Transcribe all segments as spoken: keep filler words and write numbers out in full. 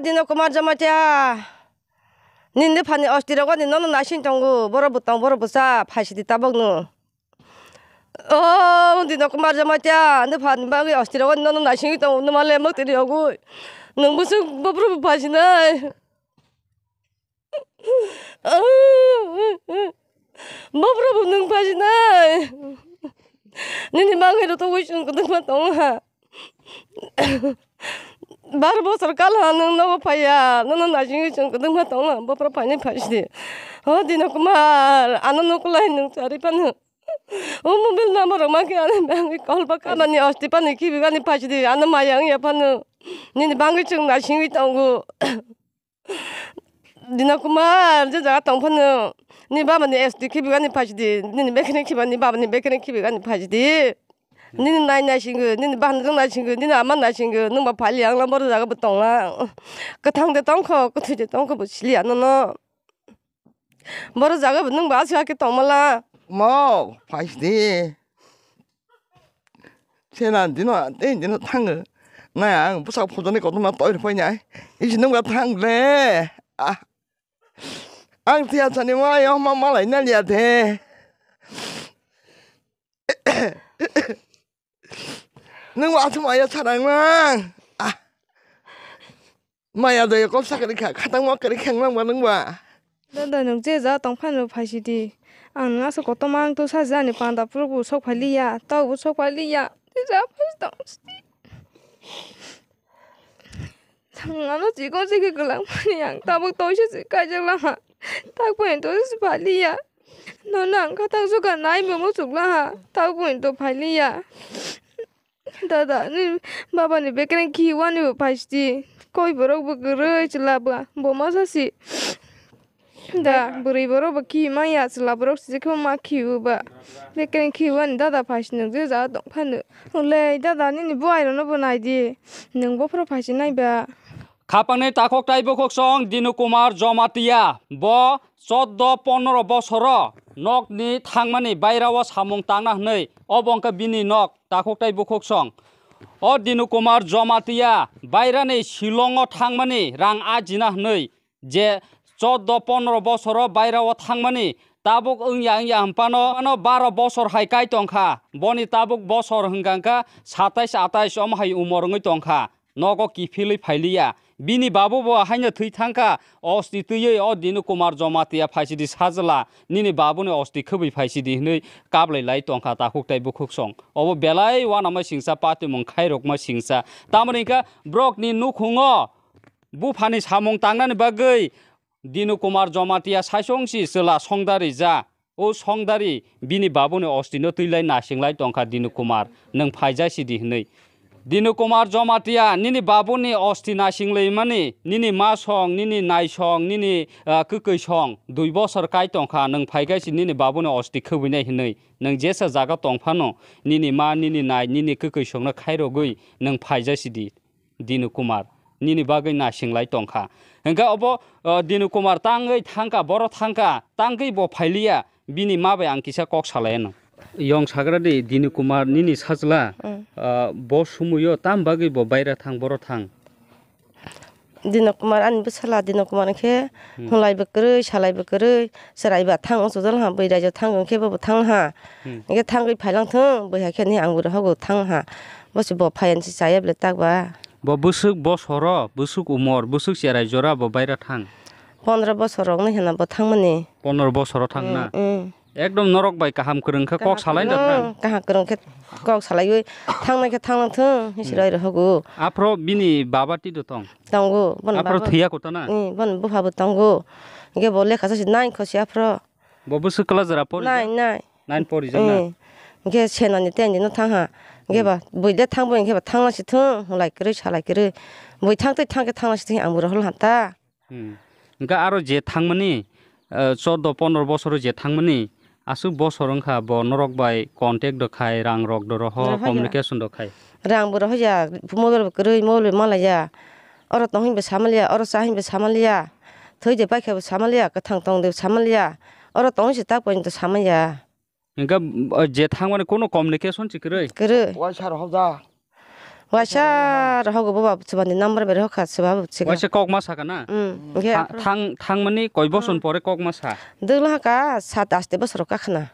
Dino Kumar Jamatia, nini phani osti rogo ni nono naising tongo, boro butong, boro busa, phaisidi tabok no. O Dino Kumar Jamatia, nini phani bagwi osti rogo ni nono naising tongo, numa le mok tiri ogwi. Nung busuk bopro bu phaisinai. Bopro bo nwng phaisinai. Nini bagwi rw tugwi chwng kwdwkma tongo ha. Bar bosor kal ha nwng nogo phaiya. Nono naisingwi chwng kwdwkma tongo ha. Bopro phainai phaisidi. O Dino Kumar, ano nukulai nwng charwi phano. O mobile number rok mankhe ani bagwi call ba kamani osti phano khibi ani phaisidi. Ano maya wngya phano. Nini bagwi chwng naisingwi tongo. Dino Kumar, je jaga tong phano, ni baba ni S D khibi ani phaisidi, nini bekhe khibi ani baba ni bekhe khibi ani phaisidi. Nini nai nai singo, nini bahan jong nai singo, nini ama nai singo, nung ba phali ang lambar jaga bo tong lang. Kwthang de tong kho, kwthwi de tong kho bo sili ano no. Boro jaga bo nung ba aswk khe tong mala. Mo, phaisidi. Sena dino, tei dino thango. Nai ang bwsak phojoni kotorma toi rw painai. Isi nungba thang le. Ah. Ang tiya sani ma yo ma malai na liya de. Nungba aswk ma ya sarang lang. Ah. Maya doyo kok sakari kha, khatang mo kari kheng lang ba nung ba. Dada, nwng je ja tong phano phaisidi. Ang nwng aswk kotorma ang to sajani panda phuru bo sok phailiya, tau bo sok phailiya. Je ja phai tong sidi. Ang ano chikon chikhe kwlang mani ang tabuk toisa se kaijak langha. Tak bai to se phailiya. Nono ang khatang suka nai bo muchuk langha. Tak bai to phailiya. Dada, ni baba ni bekereng khi wani bo phaisidi. Koi borok bo kwrwi chwla ba, bo masa si. Da, bwrwi borok bo khi maya chwla borok si khe ma khi ba. Bekereng khi wani dada phaisidi nung je ja tong phano. Olei dada nini buai rokno bo naidi. Nung bophoro phaisi nai ba. Khapangni takhuk tai bukhuksong Dinu Kumar Jomatia. Bo choddo pondro bosoro nokni thangmani bairao samung tangna hwnwi obo wngkha bini nok takhuk tai bukhuksong. O Dinu Kumar Jomatia bairani Shillongo thangmani rang ajina hwnwi je choddo pondro bosoro bairao thangmani tabuk wngya wngya hwnphano ano baro bosor hai kai tongkha. Boni tabuk bosor hwnkha kha satais atais omo hai umor wngwi tongkha. Nogo kiphilwi phailiya. Bini babu bo haino thwi thangkha, osti twiwi o Dinu Kumar Jomatia phaisidi sajla, nini babuni osti khwbwi phaisidi hwnwi kablai lai tongkha takhuk tai bukhuksong. Obo belai uanama singsa, patimung khairokma singsa. Tamoni hwnkha borokni nukhungo buphani samung tangnani bagwi Dinu Kumar Jomatia saisongsi chwla songdari ja. O songdari bini babuni ostino twilai nasinglai tongkha Dinu Kumar, nwng phaijasidi hwnwi. Dinu Kumar Jomatia, nini babuni osti nasinglaimani, nini ma song, nini nai song, nini, ah, kwkwi song, dui bosor kai tongkha, nwng phaigaisi nini babuni osti khwbwinai hwnwi. Nwng jesa jaga tongphano, nini ma, nini nai, nini kwkwi songno khairogwi nwng phaijasidi. Dinu Kumar, nini bagwi nasinglai tongkha. Hwnkhe obo, o, Dinu Kumar tangwi thangkha, boro thangkha, tangwi bo phailiya, bini ma bai ang kisa kok salaino. Yong sagra di, Dinu Kumar, nini sajla, Mm. o, bo sumuyo tam bagwi bo baira thang, boro thang? Dinu Kumar, ani bwsala Dinu Kumar hwnkhe Hmm. hwnlaibo kwrwi, salaibo kwrwi, chwraiba thang, o chujal ha, bwrwi raijak thang, hwnkhe bobo thang ha. Hmm. Hwnkhe thangwi phailang thung, bwihai khe ni ang bwrwi hogo thang ha. Bo se bo phaiya ni se chaya bwle tak ba. Bo bwswk bosoro, bwswk umor, bwswk cherai jora bo baira thang? Pondro bosor rok ni hwnna bo thangmani. Pondro bosoro thang na? Mm, mm. Ekdom norok bai kaham kwrwng khe kok Kaham salai da kwrwng, thang? Kaham kwrwng khe kok salaiwi thangnai khe thanglang thung, hisi Hmm. roi rw hogo. Aphro bini baba twi do tong? Tongo, bono Aphro baba. Thwiya kota na? Mm, bono bupha bo tongo. Hwnkhe bo lekha sa si nine kho si aphro. Bo bwswk class jora pori Nine, jak? Nine. Nine pori jak na? Mm. Hwnkhe senani tei ani no thang ha. Hwnkhe Hmm. ba bui de thang bo hwnkhe ba thangna si thung, hwnlai kwrwi salai kwrwi. Bui thang tei thang khe thangna si thung, ang bwrwi hol ha ta. Hmm. Hwnkhe aro je thangmani, eh, chordo pondro bosoro je thangmani, aswk bosor wngkha bo norok bai contact rwkhai, rang rok do roho, Rohoya. Communication rwkhai. Rang bo rohoya, mobile bo kwrwi, mobile bo malaya. Oro tong hinba samalya, oro cha hinba samalya. Thwi de paikha bo samalya, kwthang tong de samalya. Oro tong se tak poito samalya. Hwnkhe, uh, je thangmani kono communication se kwrwi? Kwrwi. Waisa rw hoja. Waisa rohogo boba chwbani number bai rohorkha chwbabo chikha. Waisa kok ma sakha na? Hmm, hwnkhe Tha-, thang-, thangmani koi boson pore kok ma sa? Dwgla haka sat aste bosor kakhna.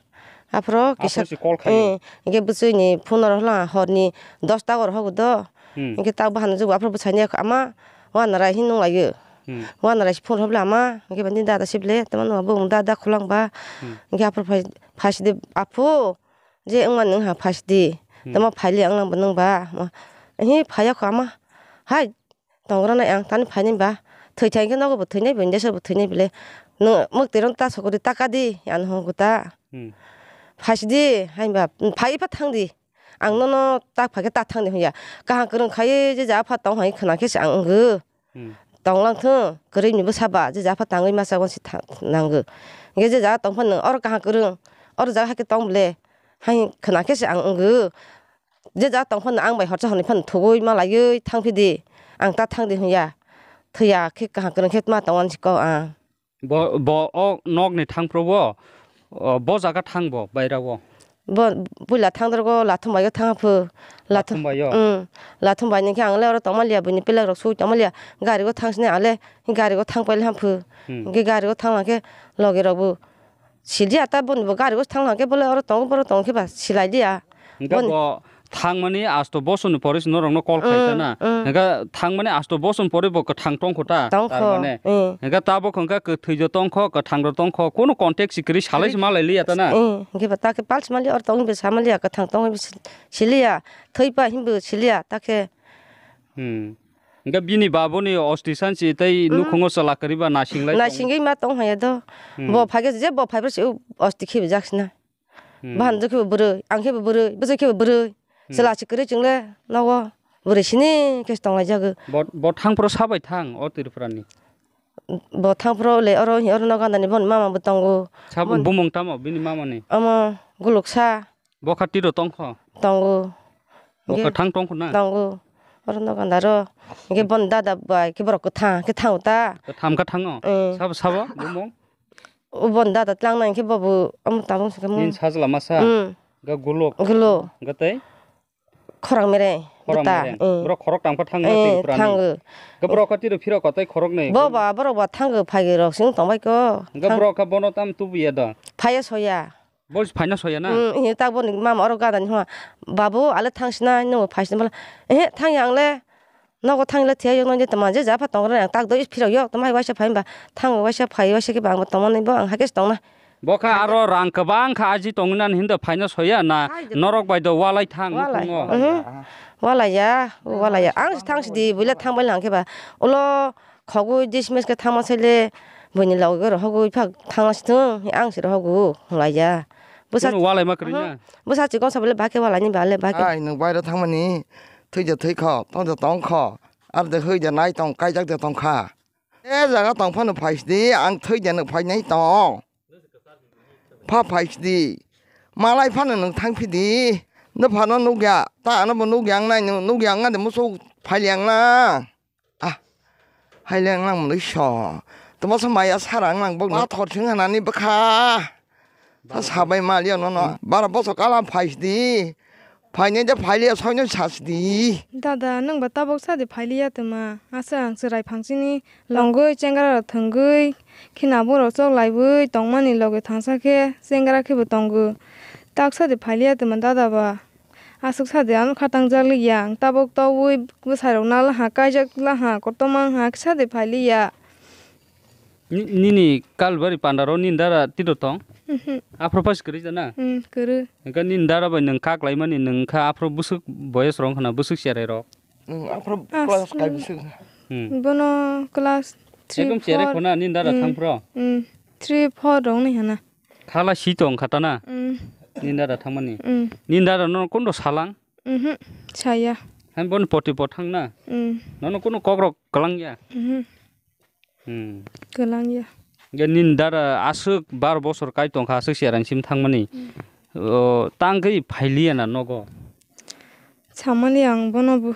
Aphro kisa Aphro si call khaio. Eh, hwnkhe bwswini phone rohla horni dosta o rohogo do. Hmm. Hwnkhe tak bahano jugo aphro bwsaini ama wanarai hin nunglaio. Hmm. Wanarai si phone rohbla ama hwnkhe bani dada sibole tamo nungba bung dada khulangba. Hmm. Hwnkhe aphro phai phasidi aphu. Je wngmani wngha phaisidi. Hmm. Tamo phaili ang nangbo nangba. Hi phaiya kho ama. Hai tongrana ang tani phaini ba. Thwi thai khe nogo bo thwinai bo india sabo thwinai bile. Nwng mwktwi rok ta sokori ta kadi ang hwngo ta. Hmm. Phaisidi hai ba phai pha thangdi. Ang nono ta phai khe ta thangdi hwnya. Kaham kwrwng khai je ja pha tong hai khna khe se ang wngo. Hmm. Tonglang thung, kwrwi ni bwsa ba, je jaga pha tangwi masa wansi tha-, nango. Hingke je jaga tong phano oro kaham kwrwng, oro jaga hakhe tong bole, hai khna khe se ang wngo. Je jaga tong phano ang bai horsa horni phano thugwi ma laiwi thang phidi, ang ta thang di hwnya. Thwiya khe kaham kwrwng khe ma tong ani si kok ang. Bo, bo o nok ni thang phro bo, o, bo jaga thang bo baira o. Bo puila thang dorgo lathum bai o thang phu. Lathum bai o? Mm. Lathum bai ni khe ang le oro tong ma liya, buini pilak rok sui tong ma liya. Gari o thang sini ang le gari o thang pai le ham phu. Hmm. Hingke gari o thang lang khe loge rok bo siliya ta boni bo gari o thang lang khe bole oro tong boro tong khe ba silai liya. Hingke Boni bo thangmani asto bosoni pore se norokno call khai ta Mm, na. mm. Hingke thangmani asto bosoni pore bo kwthang tong kho ta, Tong tar kho, mane. Mm. Hingke tabok hingke kwthwi jo tong kho, kwthang ro tong kho, kono contact si kwrwi salai se ma lai liya ta na. Mm, hingke ba ta khe pals mali or tong be sa mali ya, kwthang tong be si-, siliya, thwi pa himbo siliya, ta khe. Hmm. Hingke bini baboni osti sansi tei Mm. nukhungo chwla kwrwi ba nasing lai tong. Nasingwi ma tong haya do. Hmm. Bo phai khe je bo phai bwrwi se osti khe be jak sina. Hmm. Bahan je khe bo bwrwi, ang khe bo bwrwi, bwsai khe bo bwrwi. Hmm. Chwla se kwrwi chwng le nogo bwrwi sini khe se tong lai jago. Bo, bo thang phro sabai thang o Tripura ni. Bo thang phro le oro hi oro no ganda ni bon mama bo tongo. Sabo Bon- bumung tamo bini mama ni. Omo guluksa. Bo kha tiro tong kho. Tongo. Bo Hingke kha thang tong kho na. Tongo. Oro no ganda ro. Hingke bon dada bai khe borok kwthang khe thango ta. Kwtham kha thango. Mm. Sabo sabo bumung. O bon dada tlang nang khe bobo omo tabung se khe mung. Nin sajla masa. Mm. Ga guluk. Gulo. Ga tei. Khorang mereng. Khorang Buta, mereng. Mm. Borok khorok tang pha thango Eh, Tripura ni. Thango. Ga borok kha tiro phiro kotai khorok nei. Bo ba borok ba thango phai rok sing tong bai ko. Ga Thang- borok kha bono tam tubu ya da. Phai ya soya. Bo phaina soya na? Mm, eh, tak boni mama oro gada ni hwnba, "Babu, ale thang sina, nung phai sina bala." "Eh, thang yang le, nogo thang le thiya yok nang je tama je ja pha tong rang tak doi phirok yok tama waisa phai ba thang waisa phai waisa ke bang tong mani bo ang hakhe tong na." Bo kha aro rang kwbang kha aji tong nan hinda phaina soya na Hai de. Norok bai do walai thang Walai. Nukhungo. Mhm. Walai ya, walai ya. Ang thang sidi buile thang bai lang khe ba. Ulo Khogwi dismiss khe thangma sai le buini loge rohogwi phak thangna si thung, ang se rohogo hwnlaiya. Bwsa Kunu walai ma kwrwi na? Bwsa chikon sa bole bahai khe walai ni ba le bahai khe. Ai, nwng bairo thangmani, thwi de thwi kho, tong de tong kho, aro de hwi de nai tong, kaijak de tong kha. E jaga tong phano phai sidi, ang thwi de nwng phai nai tong. Pha phai sidi. Malai phano nwng thang phidi. Nw phano nukya, ta ano bo nukya ang nai, nukya ang nai de musu phai liang na. Ah, hai le ang nang mwnwi so. Tamo sa maya sara ang nang bok na thor sing hanani bwkha. Ta sabai maliya nono. Bara boso kala phaisdi. Phainai de phailiya soino sasdi. Dada, nwng ba tabok sadi phailiya twma. Asa ang chwrai phangchini longwi chengra rok thwngwi khina borok chok laiwi tongmani loge thangsa khe chengra khe bo tongo. Tak sadi phailiya twma dada ba. Aswk sa de ano kha tangjak liya, ang tabok tobwi bwsai rok nal ha, kaijak la ha, kotorma wng ha, kisa de phai liya. Ni-, nini kalbari panda ro nini dara tito tong? Mhm. Aphro phas kwrwi jana? Mm, kwrwi. Hwnkhe nini dara bai nwng kak laimani nwng kha aphro bwswk boyes rok wngkha na bwswk cherai rok? Nwng aphro As-, class kai bwswk. Hmm. Bono class three, Ekdom cherai four. Khona nini dara Mm, thangphro? Mm, three, four rok ni hana. Khala si tong kha ta na? Mm. Nini dada thangmani? Mm. Nini dada no kondo salang? Mhm. Saya. Hai bon poti po thang na? Mm. Nono kono kok rok kalang ya? Mhm. Hmm. Kalang ya. Ge nini dada aswk bar bosor kai tong kha aswk siarang sim thangmani. Mm. O, tang khe phailiya na nogo? Samani ang bono bo.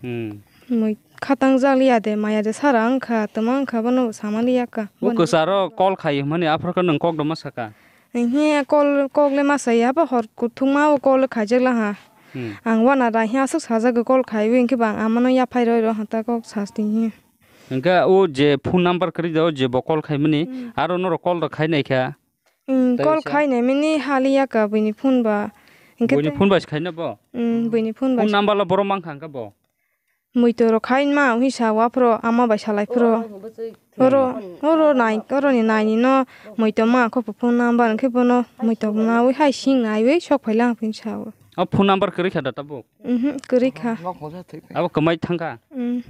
Hmm. Mui khatang jak liya de, maya de sara wngkha, twma wngkha, bono bo samani yakha. Bo Boni kwcharo call khai hwnmani aphor khe nwng kok doma saka? Hiya call, kok le ma saya, habo hor kuthukma bo call khaijak laha. Hmm. Ang wana da hiya aswk sajago call khaiwi, hinkhe ba ang amano yaphai roi rw hata kok sasti hiya. Hinkhe o je phone number kwrwi da o je bo call khaimani, Hmm. aro norok call rok khai nai kha. Hmm, Tei call sa? Khai nai mani haliya ka buini phone ba. Hinkhe Buini te phone ba se khaina bo? Hmm, buini phone ba Phone se. Number lo borok mankha hinkhe bo? Muitu rok khai ma wngwi sa o aphro ama bai salai phro. Oro, oro nai, oro ni nai ni no muitu ma kho phone number hinkhe bono muitu nawi hai sing naiwi sok phai lang phin sa o. O phone number kwrwi kha da tabuk? Mhm, kwrwi kha. Abo kwmai thang kha? Mm,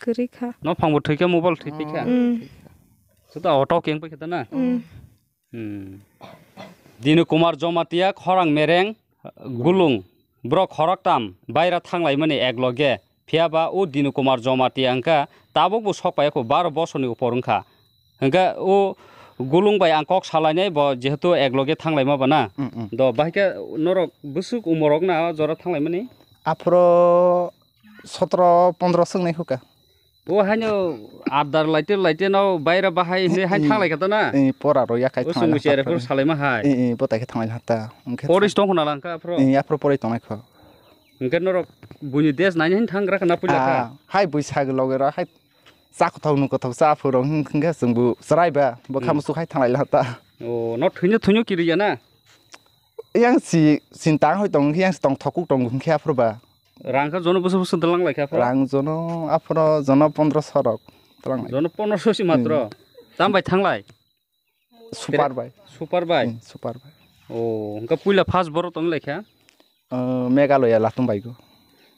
kwrwi kha. No phang bo thwi kha, mobile thwi phai kha? Mm. Suda auto keng pai kha da na? Mm. Hmm. Dinu Kumar Jomatia khorang mereng gulung. Borok khoroktam baira thanglaimani ekloge. Phiyaba o Dinu Kumar Jomatia wngkha tabukbo sok paiyakho baro bosorni upor wngkha. Hwnkhe o gulung bai ang kok salainai bo jehetu ekloge thanglaima bana. Mm, mm. Do bahai khe norok bwswk umorok na o jora thanglaimani? Aphro sotro pondro swngnai hwkha. O haino adar laite laite no baira bahai hinwi hai thanglai kha to na? Eh, pora ro ya khai O thanglai sung ha, chera phuru salaima hai. Eh, eh, bo tai khe thanglai ha ta. Hwnkhe Poris tong khna lang kha aphro? Eh, aphro pori tongnai kho. Hwnkhe norok buini des naini hin thangra khna puila kha? Ah, hai bui sag loge ro hai cha kothok nung kothok cha phuru hwnkhe chwng bu chwrai ba bo kha Hmm. Musuk hai thanglai ha ta. O, no thwino thwino kiri ya na? Yang si sintang hoi tong yang si tong thokuk tong hwnkhe aphro ba. Rang kha jono bwswk bwswk dalang lai kha aphro? Rang jono aphro jono pondro so rok dalang lai. Jono pondro so si matro. Hmm. Cham bai thanglai? Super bai. Super bai? Hmm, super bai. O, hwnkhe puila first borok tong lai kha? Uh, Meghalaya Latung bai go.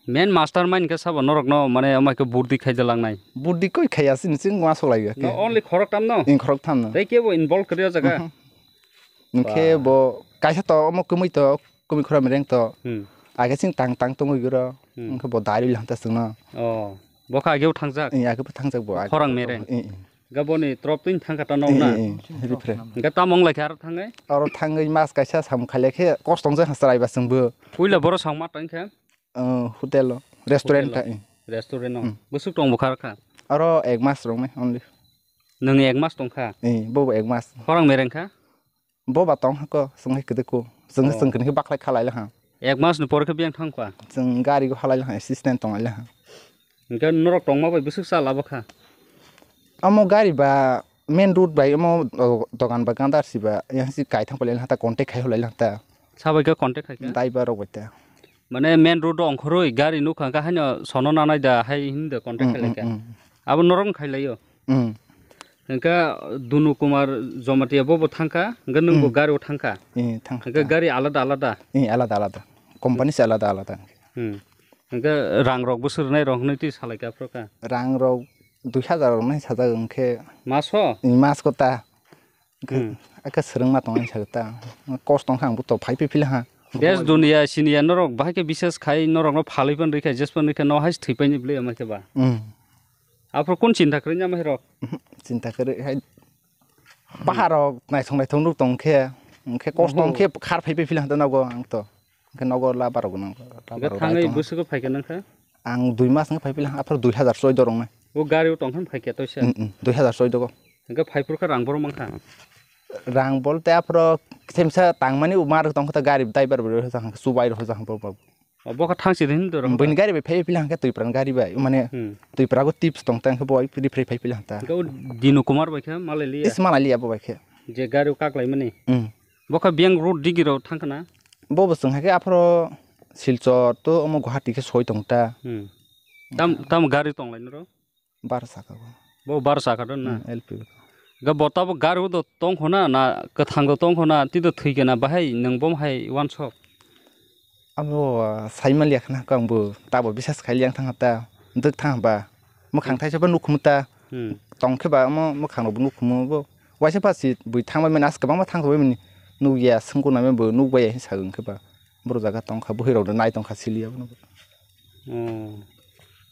Main mastermind khe sabo norok no mane amai khe burdi khai dalang nai? Burdi koi khai asi ni sing ma solai ga. No, only khorok tam no? In khorok tam no. Tei kebo involve kri o jaga? Mhm. Hwnkhe Ba. Bo kaisa to omo kwmwi to, kwmwi khorang mereng to. Hmm. Age sing tang tang tongwi guro. Hmm. Hwnkhe bo dari lang ta chwngno. Oh. Bo kha age thangjak? Eh, age bo thangjak bo, age Khorang bo mereng. Eh, eh. Ga boni trop twin thangkha ta Eh, nong na? Eh, eh. Rifre. Ga tamong lai kha aro thangai? Aro thangwi mas kaisa sam khaile khe kostong jai hasrai ba chwngbo. Puila boro sang ma tang kha? Eh, hotel o, restaurant Hotel o. Ta, eh. Restaurant o. Hmm. Bwswk tong bo kha kha? Aro ek mas rok nai only. Nwng ek mas tong kha? Eh, bo bo ek mas. Khorang mereng kha? Bo ba tong hako, chwng hai kwdwkho. Chwng Oh. Chwng khe bakhlai khalai laha. Ek mas ni pore khe biyang thang kha? Chwng gari go halai laha, assistant tong lai laha. Hwnkhe norok tongma bai bwswk cha labo kha? Amo gari ba main road bai amo, o, dogan ba gandar si ba, yang si kai thang phalai laha ta, contact khai halai laha ta. Sabai khe contact khai kha? Driver rok bai ta. Mane main road o ongkhorwi gari nukha khe haino sono nanai da hai hin da contact Hmm, khai lai hmm, kha. Hmm. Abo norok khai lai o? Hmm. Hwnkhe Dunu Kumar Jomatia bo bo thangkha, hwnkhe nwng bo Hmm. Gari o thangkha. Eh, thangkha Hwnkhe ta. Gari alada alada. Eh, alada alada. Company se alada alada. Hmm. Hwnkhe rang rok bwswk rwnai rok hwnwi twi salai kha phro kha. Rang rok dui hazar rok nai sajak hwnkhe. Maso? Eh, mas kota. Hwnkhe Hmm. Aka swrwng ma tongmani sakhe ta. Kos tongkha ang bo to phai phai phila ha. Des dunia siniya norok bahai khe bises khai norok no phalwi pan rikha jes pan rikha no hai thwi paini bwlwi ama khe ba. Hmm. Aphro kun chinta kwrwi nai ma hai rok? Mhm, chinta kwrwi hai. Pahar rok naithok naithok nuk tong khe, hwnkhe kos tong Oho. Khe khar phai phai phila hwnkhe nogo ang to. Hwnkhe nogo labar rok nang. Hwnkhe thangwi bwswk phai khe nang kha? Ang dui mas wngkha phai phila, aphro dui hazar choi dorong nai. O gari o tong khan phai khe toisa? Mm, mm, dui hazar choi dogo. Hwnkhe phai phuru kha rang borok man kha? Rang bolte aphro kisa misa tangmani mar tong kha gari driver bo chubai rw jang bo. O, bo kha thang siri hin dorong Bini kha? Gari bai phai phila hwnkhe Twipra ni gari bai, mane Hmm. Twipra go tips tong ta hwnkhe bo rifrei phai phila hwnkhe. Hwnkhe o Dinu Kumar bai khe malai liya? Is malai liya bo bai khe. Je gari o kak lai mani? Hmm. Bo kha biyang road digi rok thang khna? Bo bo chwng hai khe aphro Silchar to omo Guwahati khe soi tong ta. Hmm. Tam, tam gari tong lai noro? Bar saka bo. Bo bar saka don na? Hmm, L P. Ga bo tabo gari o do tong khona na kwthang do tong khona ti do thwi gana bahai nwng bom hai wansok? Abo, ah, sai man liya khna kang bo tabo bisas khai liya thang ta dwk thang ba. Mwkhang Hmm. thaisa bo nukhum ta. Hmm. Tong khe ba mo mwkhang rok bo nukhum bo. Waisa pasi bui thang bai mani as kwbangma thang bai mani nuk ya sungku na bo nuk bai ya sa wng khe ba. Boro jaga tong kha bwhwi rok nai tong kha sili ya bo. Oh.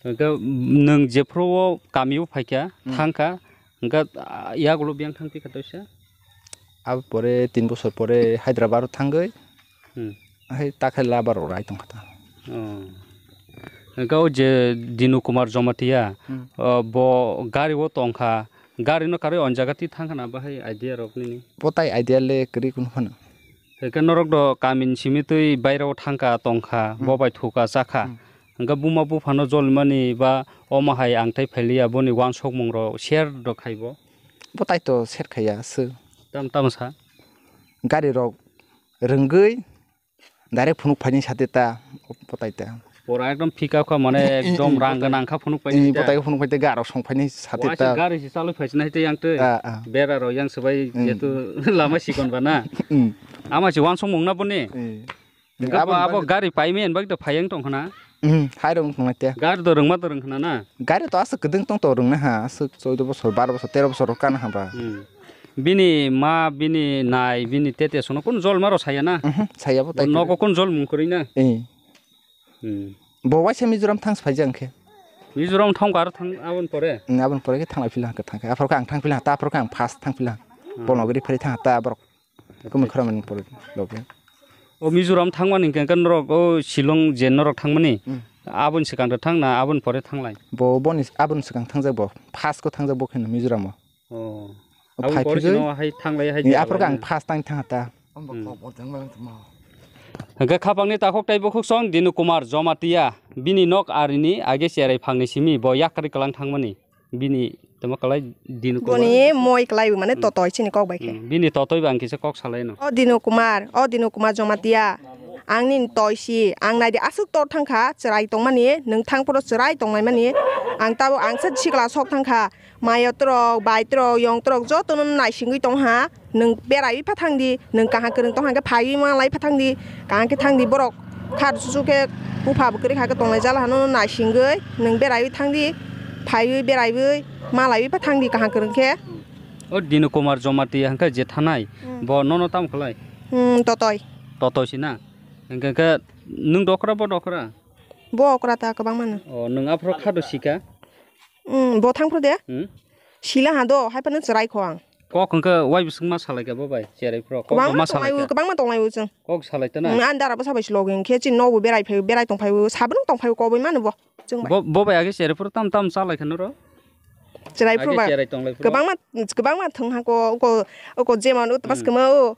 Hwnkhe nwng jephru o kami o phaikha, Hmm. thangkha, hwnkhe, ah, yagulo biyang thang phikha toisa? Abo pore tin bosor pore Hyderabad o thangwi, Hmm. Hai takhe labar rok rai tongkha ta. Oh. Hwnkhe o je Dinu Kumar Jomatia, Hmm. oh, bo gari o tongkha, gari no karwi on jaga ti thangkha na bahai idea rok nini? Bo tai idea le kwrwi kunu phano. Hwnkhe norok do kamini simi twi bairao thangkha tongkha, Hmm. bo bai thuka chakha. Hmm. Hwnkhe buma buphano jolimani ba omo hai ang tei phailiya boni uansukmung rok share do khaibo. Bo tai to share khaiya se. Tam tamo sa? Gari rok rwngwi direct phunuk phaini sati ta, bo tai ta. Pura ekdom phika kha mane ekdom rang gwnang kha phunuk phaini Eh, ta. Bo tai phunuk phaite garo song phaini sati Waisa ta. Gari si chalwi phaisina hite yang tei. Ah, ah. Bera rok yang swbai Hmm. jetu lama sikon ba na. Hmm. Ama si uansukmung na boni. Eh. Hwnkhe abo, abo gari paimani bagwi to phai wng tong khna? Hmm, hai rwng tong te. Gari to rwngma to rwng khna na? Gari to aswk kwdwng tong to rwngna ha, aswk chaudo bosor, baro bosor, tero bosor rok kana ha ba. Hmm. Bini ma, bini nai, bini tete sono kun jol maro saya na? Mhm, saya bo tai. Nogo kun jol mung kwrwi na? Eh. Hmm. Bo waisa Mizoram thang phai jang khe. Mizoram thang kar thang abon pore? Hmm, abon pore khe thanglai phila khe thang khe. Aphor khe ang thang phila, ta aphor khe ang first thang phila. Hmm. Bono gari phari thang ta aborok. Kumi khorang mani pore loge. O Mizoram thangmani hwnkhe, hwnkhe norok o Shillong je norok thangmani, Hmm. aboni swkang da thang na aboni pore thanglai? Bo boni aboni swkang thangjak bo. First ko thangjak bo kheno Mizoram o. Oh. O Aboni phai pore phigwi, sino hai thanglai hai ni jera aphor lai ang na. First time thang ta. Hmm. Hwnkhe khapangni takhuk tei bukhuk song Dinu Kumar Jamatia bini nok arini age cherai phangni simi bo yakarwi kwlang thangmani. Bini tamo kalai Dinu Kumar. Boni moi kalai mane Hmm. totoi chini kok bai khe. Hmm, bini totoi ba ang kisa kok salai no. O Dinu Kumar, o Dinu Kumar Jamatia. Ang nini toi si, ang naidi aswk tor thang kha, chwrai tong mani, nwng thang phoro chwrai tong nai mani. Ang tabo ang sa sikla sok thang kha, mayo trok, bai trok, yong trok joto no naisingwi tong ha. Nwng beraiwi pha thang di, nwng kaham kwrwng tong hang khe phaiwi ma lai pha thang di, kaham khe thang di borok. Khar chuchu khe bupha bo kwrwi kha khe tonglai jala hano naisingwi nwng beraiwi thang di, phaiwi beraiwi ma laiwi pha thang di kaham kwrwng khe. O Dinu Kumar Jamatia hwnkhe je thanai, Hmm. bo nono tamo khlai? Hmm, totoi. Totoi si na? Hwnkhe khe nwng dokra bo dokra? Bo okra ta kwbang mano. O, nwng aphro kha do sika? Hmm, bo thang phro de? Hmm? Sila ha do, hai phano chwrai kho ang. Kok hwnkhe wai bising ma salai kha bo bai, cherai phro. Kok kwbang ma ma salai tonglai o, kha. Kwbang ma tonglai o chwng. Kok salai ta na? Hmm, andar abo sabai si logi hwnkhe chini nogo berai phai, berai tong phai o, sabno tong phai o, koboi mano bo. Chwng bai. Bo, bo bai age cherai phro tam tam salai kha noro? Cherai phro Age ba. Cherai tonglai phro. Kwbang ma, kwbang ma thwng ha ko, ko, ko jemon o tmas Hmm. kwma o.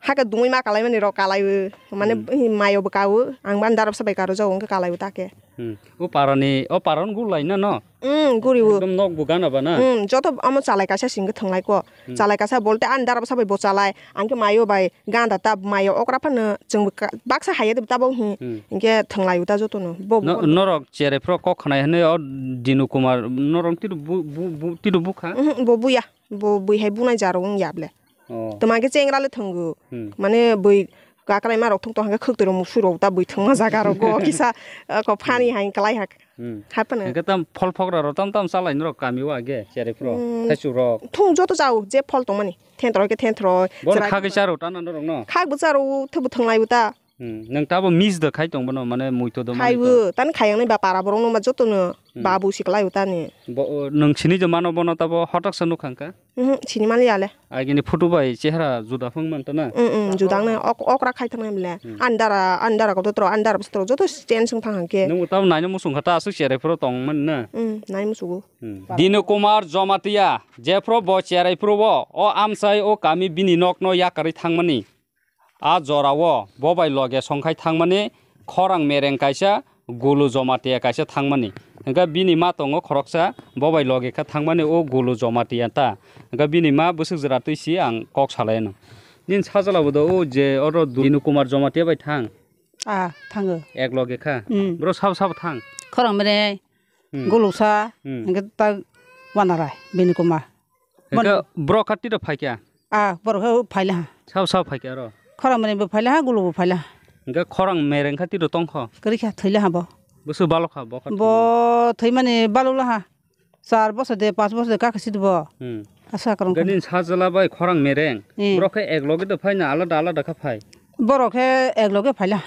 Hake dungwi ma kalai mani rok kalai o. Mane Hmm. hi mayo bo ka o. Ang ban darab sabai karo jago hwnkhe kalai o ta khe. Hmm. O parani, o parani gulai na no? Hmm, guri o. Ekdom nok bo gana ba na? Hmm, joto amo chalai kaisa singkhe thwnglai ko. Hmm. Chalai kaisa bolte ani darab sabai bo chalai. Ang khe mayo bai ganda ta mayo okra phano chwng bo ka-, baksa haiya de ta bo hi. Hmm. Hwnkhe thwnglai o ta joto no. Bo, No-, bo. Norok cherai phro kok khnai hwnwi o Dinu Kumar norok tiro bu, bu, bu, tiro bukha? Hmm, bo buya. Bo bui hai bunai jaro wng ya ble. Oh. Tma khe chengra le thwngo. Hmm. Mane bui kakrai ma rok thwng tong hwnkhe khwktwrwng musui rok ta bui thwngma jaga rok go kisa, uh, ko phani Hmm. hai klai hak. Hmm. Hai phano. Hwnkhe tam phol phokra rok tam tam chalai norok kami o age cherai phro. Hmm. Thaichuk rok. Thung joto chao je phol tongmani. Thentroi khe thentroi. Bon cherai khagwi phro. Charo ta na norok no? Khagwi charo thwbo thwnglai bo ta. Hmm, nwng tabo miss da khai tong bono, mane muito do mani Khaibo, to. Tani khayang nai ba para borok no ma joto no Hmm. babu siklai o tani. Bo, o, nwng sini je mano bono tabo hotak sa nukhang kha? Mhm, sini mali ale. Agini photo bai chehra juda phang man ta na? Mm, mm, juda ang nai ok-, okra khai thang nai mle. Hmm. Andara, andara koto tro, andara bwswk tro, joto change wng thang hang khe. Nwng bo tabo naina muchung kha ta aswk cherai phro tong man na? Mm, nai musugo. Hmm. Dinu Kumar Jamatia, jephro bo cherai phro bo, o amchai o kami bini nok no yakarwi thangmani. A jorao bo bai loge songkhai thangmani khorang mereng kaisa gulu jomatia kaisa thangmani. Hwnkhe bini ma tongo khoroksa bo bai loge kha thangmani o gulu jomatia ta. Hwnkhe bini ma bwswk jwra twi si ang kok salai anw. Nini sajla bo do o je oro Dinu Kumar Jomatia bai thang? Ah, thango. Ek loge kha? Hmm. Bro sabo sabo thang? Khorang mereng, Hmm. gulusa, Hmm. hwnkhe ta wanarai, Bini Kumar. Hwnkhe Bon- borok kha tiro phaikha? Ah, borok khe phaila ha. Sabo sabo phaikha aro? Khorang mereng bo phaila ha, gulu bo phaila ha. Hwnkhe khorang mereng kha tiro tongkho? Kwrwi kha, thwila ha bo. Bwswk balok kha bo kha Bo thwimani? Thwimani balok la ha. Char bosor de, panch bosor de kaka sidi bo. Hmm. Asa kwrwng Hwnkhe kha. Nini sajla bai khorang mereng. Hmm. Borok khe ek loge de phaina alada alada kha phai? Borok khe ek loge phaila.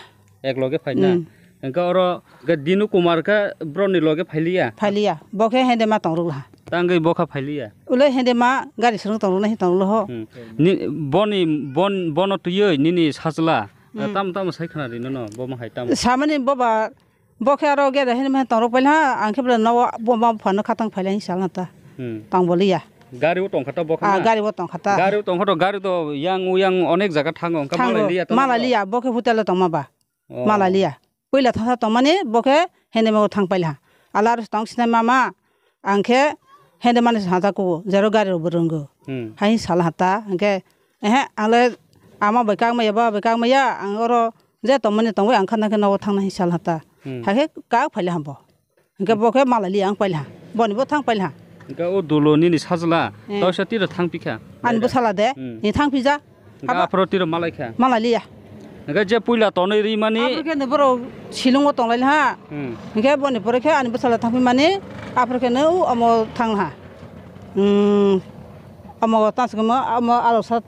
Ek loge phaina? Hmm. Hwnkhe oro hwnkhe Dinu Kumar khe borokni loge phailiya? Phailiya. Bo khe hende ma tongrwk la. Tangwi bo kha phailiya? Ule hende ma gari swrwng tongrwk nai tongrwk la ho. Hmm. Ni, boni, bon, bono twiwi nini sajla, Hmm. tamo tamo sai khna rino no, bo ma hai tamo? Samani boba, bo khe aro gede hende ma tongrwk paila, ang khe bwle nogo bo ma phano khatang phaila hinwi salna ta. Hmm. Tang boliya. Gari o tongkha ta bo khe Ah, na? Gari o tongkha ta. Gari o tongkha to, gari to yang o yang onek jaga thango, hwnkhe Thango. Malai liya to Malai nangno? Liya, bo khe hotel o tongma ba. Oh. Malai liya. Puila thangsa tongmani bo khe hende mo thang paila. Ala aro tong sinai mama, ang khe hende mani hata kugo, jero gari rok bo rwngo. Hmm. Hai sala hata, hwnkhe, ehe, ale ama bai kak maya, ba bai kak maya, ang oro je tongmani tongwi ang khana khe nogo thangna hai sala hata. Hmm. Hai khe kak phaila hambo. Hwnkhe bo khe malai li ang pailha. Boni bo thang pailha. Hwnkhe o dolo nini sajla, Eh. Tausa tiro thang pikha. Ani bwsala de, Hmm. ni thang pija. Hwnkhe Abo aphro tiro malai kha. Malai liya. Hwnkhe je puila tonwi ri mani. Aphro khe ni borok silungo tonglai ha. Hmm. Hwnkhe boni pore khe ani bwsala thang pi mani. Aphro khe no omo thang ha. Hmm. Omo tang sikamo, omo alo sa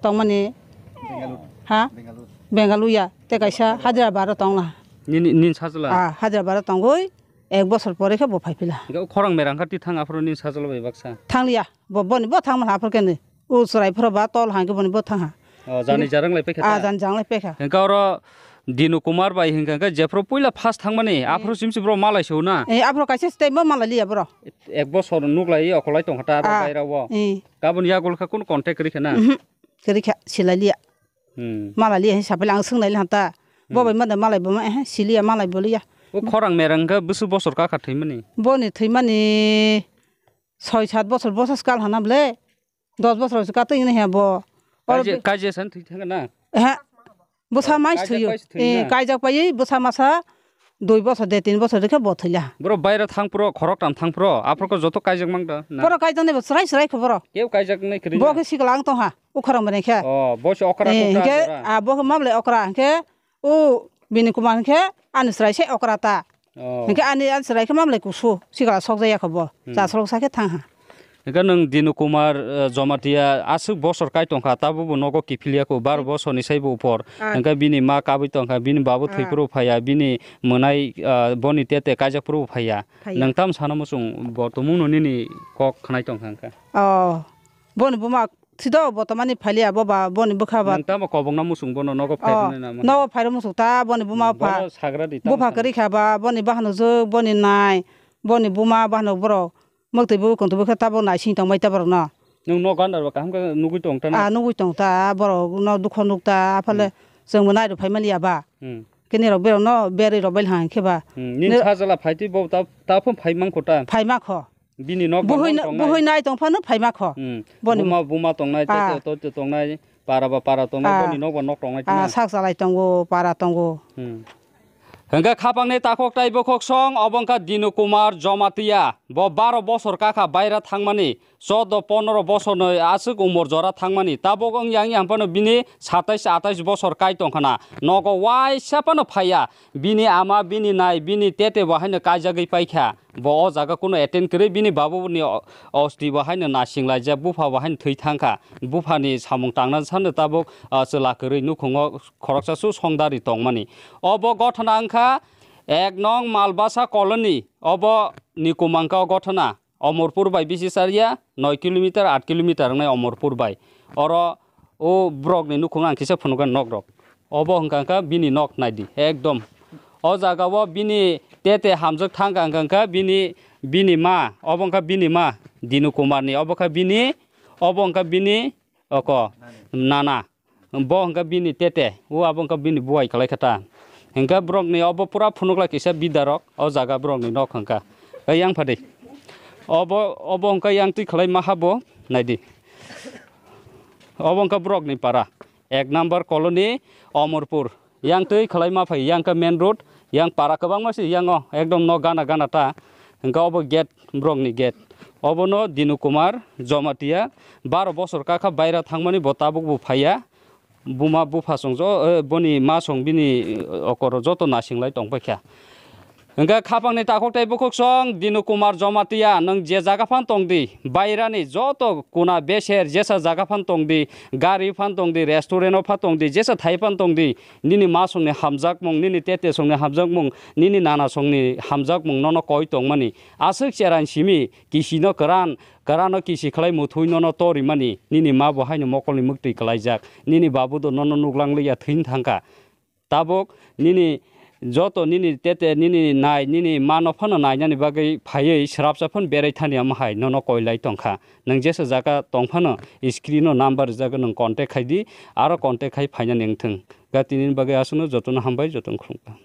tongmani. Bengaluru. Ha? Bengaluru. Bengaluru ya. Te kaisa Hyderabad o tongla. Nini, nini sajla? Ah, Hyderabad o tongoi. Ek bosor pore khe bo phai phila. Hwnkhe o khorang merang kha twi thang aphro nini sajla bai baksa? Thangliya. Bo, boni bo thang manha aphro khe ni. O chwrai phro ba tol hang khe boni bo thang ha. Oh, jani jarang lai pekha Ah, ta? Jani jarang lai pekha. Hwnkhe oro Dinu Kumar bai hwnkha khe jephru puila first thangmani, Hmm. aphro simsi bro malai sio na? Eh, aphro kaisa step bo malai liya bro. Ek bosor nuk lai okolai tongkha ta aro Ah, baira o. Eh. Kabun yagul kha kunu contact ri kha na? Mhm. Kwrwi kha, silai liya. Hmm. Malai liya, hwnwi sapai ang swngnai le hanta. Bo Hmm. bai mada malai bo ma, eh, siliya, malai bo liya. O khorang merang khe bwswk bosor kha kha thwimani? Boni thwimani soi sat bosor, bwsa skal hana ble. Dos bosor se katwi hwnwi he bo. Oro Kaije, be- kaije san thwi thangna? Eh, bwsa Oh, mais kaijak thwiyo. pai se thwi Eh, na? Kaijak pai bwsa masa dui bosor de tin bosor de khe bo thwila. Bro baira thang pro, khorok tam thang pro, aphro ko joto kaijak mang da na? Boro kaijak nai bo srai srai kho boro. Keu kaijak nai kwrwi Bo na? Khe sikla ang tong ha. Ukhorang bwrwi khe. Oh, bo se okra Eh, tong ta hwnkhe, jora? Ah, bo khe mablai okra hwnkhe, o bini kuma hwnkhe ani chwrai se okra ta. Oh. Hwnkhe ani, ani chwrai khe mablai kusu, sikla sokjak ya kho bo. Hmm. Chaslok sa khe thang ha. Hwnkhe nwng Dinu Kumar, eh, Jomatia aswk bosor kai tongkha, tabukbo nogo kiphilya kho, baro Hmm. bosorni saibo upor. Ah. Hwnkhe bini ma kabui tongkha, bini babu Ah. thwi phuru phaiya, bini mwnai, ah, boni tete kaijak phuru phaiya. Phaiya. Nwng tamo sana muchung bo tumungno nini kok khnai tongkha hwnkhe? Oh. Boni buma Thido bo tomani phailiya bo ba boni bwkha ba. Nwng tamo kobokna muchung bono nogo Oh, phairwnai na ma? Nogo phairw muchung ta boni buma Hmm, pha. Bono sagra di tamo Bupha sana. Kwrwi kha ba boni bahanok jwk boni nai boni buma bahanok borok mwktwi bu kwntwi bu khe tabok naising tongbai ta borok no. Nwng nok gandar ba kaham khe nugui tong ta na? Ah, nugui tong ta borok no dukho nuk ta aphale Hmm. Chwng bo nai rw phai maliya ba. Hmm. Khe nirok berok no berwi rw bai hang khe ba. Hmm, nini Nir- sajla phaitwi bo ta, ta phung phai mankho ta? Phai makho. Bini nok ba Buhoi nok na, tongnai. Buhoi nai tong phano phai ma kho. Hmm. Boni Buma, buma tongnai, Ah. tete, tote tongnai, para ba para tongnai, Ah. Boni nok ba nok tongnai Ah, tongna. Sak salai tongo, para tongo. Hmm. Hwnkhe khapangni takhuk tai bukhuk song, obo wngkha Dinu Kumar Jomatia. Bo baro bosor kakha baira thangmani, choudo ponoro bosorni aswk umor jora thangmani. Tabuk wng yang yang phano bini satais atais bosor kai tongkhana. Nogo waisa phano phaiya. Bini ama, bini nai, bini tete bo haino kaijagwi paikha. Bo o jaga kunu attend kwrwi bini babu ni o-, osti bo haino nasing laijak, bupha bo haino thwi thangkha. Buphani samung tangna sano tabuk, ah, chwla kwrwi nukhungo khoroksa su songdari tongmani. Obo gothona wngkha ek nong Malbasa colony, obo ni kumangka o gothona. Omorpur bai bisi chariya noi kilometer, aat kilometer wngnai Omorpur bai. Oro o borok ni nukhung ang kisa phunukha nok rok. Obo hwnkha kha bini nok naidi ekdom. O jaga o bini tete hamjak thang kha hwnkha kha bini, bini ma, obo wngkha bini ma Dinu Kumar ni, obo kha bini, obo wngkha bini oko nana. Bo hwnkha bini tete, o abo hwnkha bini buai kwlai kha ta. Hwnkha borok ni obo pura phunukla kisa bida rok, o jaga borok ni nok hwnkha. Ei yang phadi. Obo, obo hwnkha yang twi khwlai maha bo, naidi. Obo hwnkha borok ni para, ek number colony, Omorpur. Yang twi khwlai ma phai, yang khe main road, yang para kwbangma se, yang o ekdom nok gana gana ta. Hwnkha obo gate, borok ni gate. Obono Dinu Kumar Jomatia, baro bosor kakha baira thangmani bo tabuk bo phaiya. Buma bupha song jo, eh, boni ma song bini, eh, okoro joto nasing lai tong paikha. Hwnkhe khapangni takhuk tei bukhuk song Dinu Kumar Jomatia, nwng je jaga phan tong di, bairani joto kuna beser jesa jaga phan tong di, gari phan tong di, restaurant o phan tong di, jesa thai phan tong di, nini ma songni hamjakmung, nini tete songni hamjakmung, nini nana songni hamjakmung nono koi tongmani. Aswk cherai simi, kisino kwran, kwrano kisi khlai muthui nono torimani, nini ma bo haino mokolni mwktwi kwlaijak, nini babu do nono nuklang liya thwin thangkha. Tabuk nini joto nini tete nini nai nini mano phano nainani bagwi phaiwi srapsa phano berai thani omo hai nono koilai tongkha. Nwng jesa jaga tong phano screen o number rijak nwng contact khai di, aro contact khai phainani wngthwng. Ga tinini bagwi aswkno jotono hambai, jotono khulumkha.